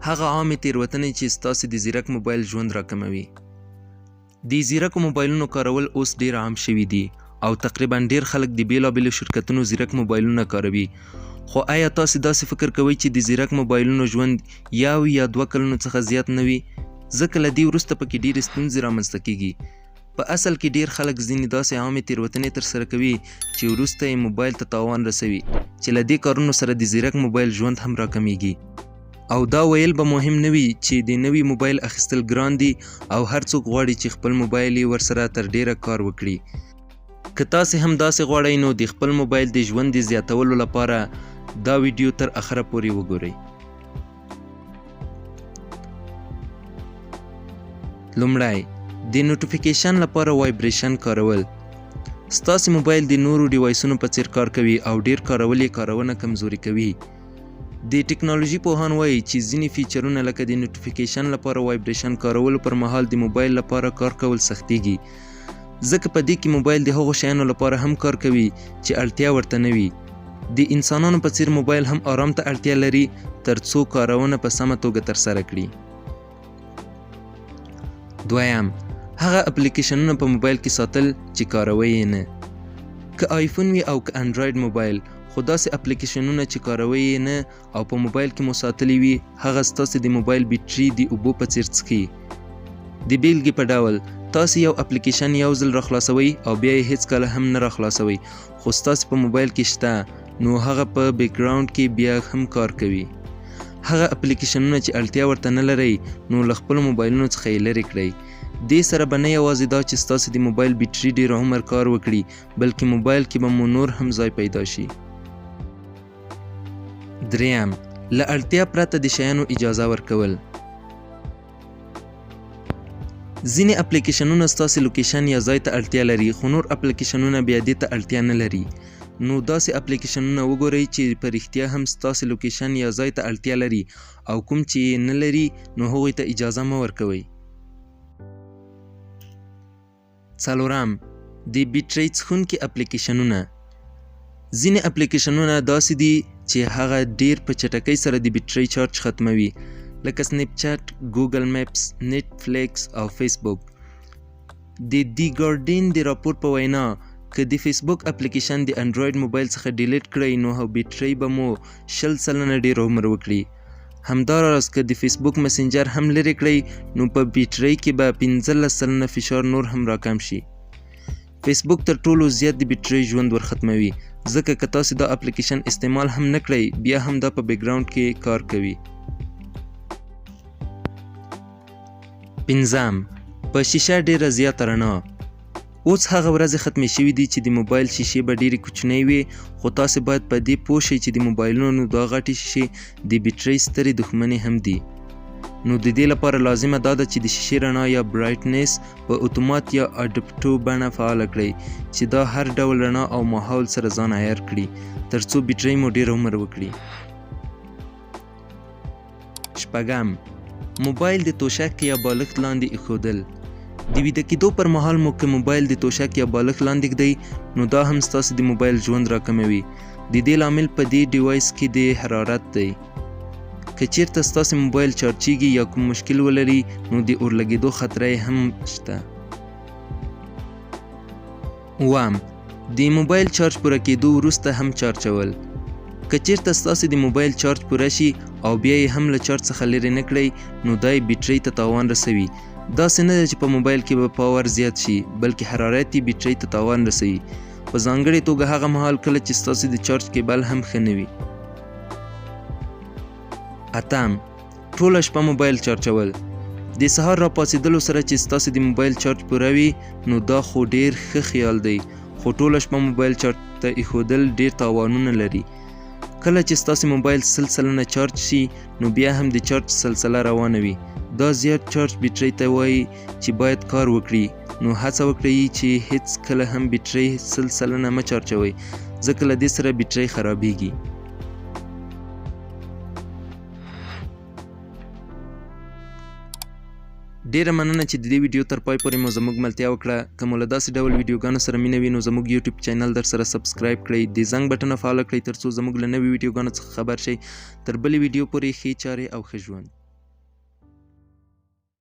هغه عامې تېروتنې چې ستاسې د ځیرک موبایل ژوند راکموي. د ځیرکو موبایلونو کارول اوس ډېر عام شوي دي او تقریبا ډېر خلک د بېلابېلو شرکتونو ځیرک موبایلونه کاروي. خو ایا تاسې داسې فکر کوئ چې د ځیرک موبایلونو ژوند یو یا دوه کلونو څخه زیات نه وي؟ ځکه له دې وروسته پکې ډېرې ستونزې رامنځته کېږي. په اصل کې ډېر خلک ځینې داسې عامې تېروتنې ترسره کوي چې وروسته یې موبایل ته تاوان رسوي چې له دې کارونو سره د ځیرک موبایل ژوند هم راکمېږي. او دا ویل به مهم نه وي چې د نوي موبایل اخیستل ګران دي او هر څوک غواړي چې خپل موبایل یې ورسره تر ډېره کار وکړي. که تاسې هم داسې غواړئ نو د خپل موبایل د ژوند د زیاتولو لپاره دا ویډیو تر اخره پورې وګورئ. لومړی، د نوټیفیکیشن لپاره وایبریشن کارول. ستاسې موبایل د نورو ډیوایسونو په څیر کار کوي او ډیر کارول یې کارونه کمزوري کوي. د ټکنالوژي پوهان وایي چې ځینې فیچرونه لکه د نوټیفیکیشن لپاره وایبریشن کارولو پر مهال د موبایل لپاره کار کول سختیږي، ځکه په دې کې موبایل د هغو شیانو لپاره هم کار کوي چې اړتیا ورته نه وي. د انسانانو په څیر موبایل هم آرام ته اړتیا لري ترڅو کارونه په سمه توګه ترسره کړي. دویم، هغه اپلیکیشنونه په موبایل کې ساتل چې کاروئ یې نه. که آیفون وي او که انډراید موبایل، خو داسې اپلیکیشنونه چې کاروئ یې نه او په موبایل کې مو ساتلي وي، هغه ستاسې د موبایل بیټري د اوبو په څیر څښي. د بیلګې په ډول، تاسې یو اپلیکیشن یو ځل راخلاصوئ او بیا یې هیڅکله هم نه راخلاصوئ، خو ستاسې په موبایل کې شته نو هغه په بیکګراونډ کې بیا هم کار کوي. هغه اپلیکیشنونه چې اړتیا ورته نه لرئ نو له خپلو موبایلونو څخه یې لرې کړئ. دې سره به نه یوازې دا چې ستاسې د موبایل بیټري ډېر عمر کار وکړي، بلکې موبایل کې به مو نور هم ځای پیدا شي. دریم، له اړتیا پرته د شیانو اجازه ورکول. ځینې اپلیکیشنونه ستاسې لوکیشن یا ځای ته اړتیا لري، خو نور اپلیکیشنونه بیا دې ته اړتیا نه لري. نو داسې اپلیکیشنونه وګورئ چې په رښتیا هم ستاسې لوکیشن یا ځای ته اړتیا لري او کوم چې یې نه لري نو هغوی ته اجازه مه ورکوئ. څلورم، د بیټرۍ څښونکي اپلیکیشنونه. ځینې اپلیکیشنونه داسې دي چې هغه ډیر په چټکۍ سره د بیټرۍ چارج ختموي، لکه سنیپ چټ، ګوګل میپس، نیټ فلیکس او فیسبوک. د دی ګارډین د راپور په وینا، که د فیسبوک اپلیکیشن د انډراید موبایل څخه ډیلیټ کړئ نو بیټرۍ به مو 20% ډیر عمر وکړي. همداراز که د فیسبوک مسنجر هم لرې کړئ نو په بیټرۍ کې به 15% فشار نور هم راکم شي. فیسبوک تر ټولو زیات د بیټرۍ ژوند ورختموي، ځکه که تاسو دا اپلیکیشن استعمال هم نه کړئ بیا هم دا په بیکګراونډ کې کار کوي. پنځم، په شیشه ډیره زیاته رڼا. اوس هغه ورځې ختمې شوې دي چې د موبایل شیشې به ډېرې کوچنۍ وې، خو تاسې باید په دې پوه شئ چې د موبایلونو دا غټې شیشې د بیټرۍ سترې دښمنې هم دي. نو د دې لپاره لازمه دا ده چې د شیشې رڼا یا برایټنس په اتومات یا اډپټو بڼه فعاله کړئ چې دا هر ډول رڼا او ماحول سره ځان عیار کړي ترڅو بیټرۍ مو ډېر عمر وکړي. شپږم، موبایل د توشک یا بالښت لاندې ایښودل. د ویده کېدو پر مهال مو که موبایل د توشک یا بالښت لاندې ږدئ نو دا هم ستاسو د موبایل ژوند راکموي. د دې لامل په دې ډیوایس کې د حرارت دی. که چیرته ستاسو موبایل چارچیږي یا کوم مشکل ولري نو د اورلګېدو خطره یې هم شته. اووم، د موبایل چارج پوره کېدو وروسته هم چارجول. که چیرته ستاسو د موبایل چارج پوره شي او بیا یې هم له چارج څخه لرې نه کړئ نو دا یې بیټرۍ ته تاوان رسوي. داسې نه ده چې په موبایل کې به پاور زیات شي، بلکې حرارت یې بیټرۍ ته تاوان رسوي، په ځانګړې توګه هغه مهال کله چې ستاسو د چارج کیبل هم ښه نه وي. اتم، ټوله شپه موبایل چارجول. د سهار راپاڅېدلو سره چې ستاسو د موبایل چارج پوره وي نو دا خو ډیر ښه خیال دی، خو ټوله شپه موبایل چارج ته ایښودل ډیر تاوانونه لري. کله چې ستاسو موبایل 100% چارج شي نو بیا هم د چارج سلسله روانه وي. دا زیات چارج بیټرۍ ته وایي چې باید کار وکړي، نو هڅه وکړئ چې هیڅ کله هم بیټرۍ 100% مه چارجوئ، ځکه له دې سره بیټرۍ خرابیږي. ډیره مننه چې د دې ویډیو تر پای پورې مو زموږ ملتیا وکړه. که مو له داسې ډول ویډیوګانو سره مینه وي نو زموږ یوټیوب چینل در سره سبسکرایب کړئ، د زنګ بټنه فعاله کړئ ترڅو زموږ له نوي ویډیوګانو څخه خبر شئ. تر بلې ویډیو پورې ښې چارې او ښه ژوند.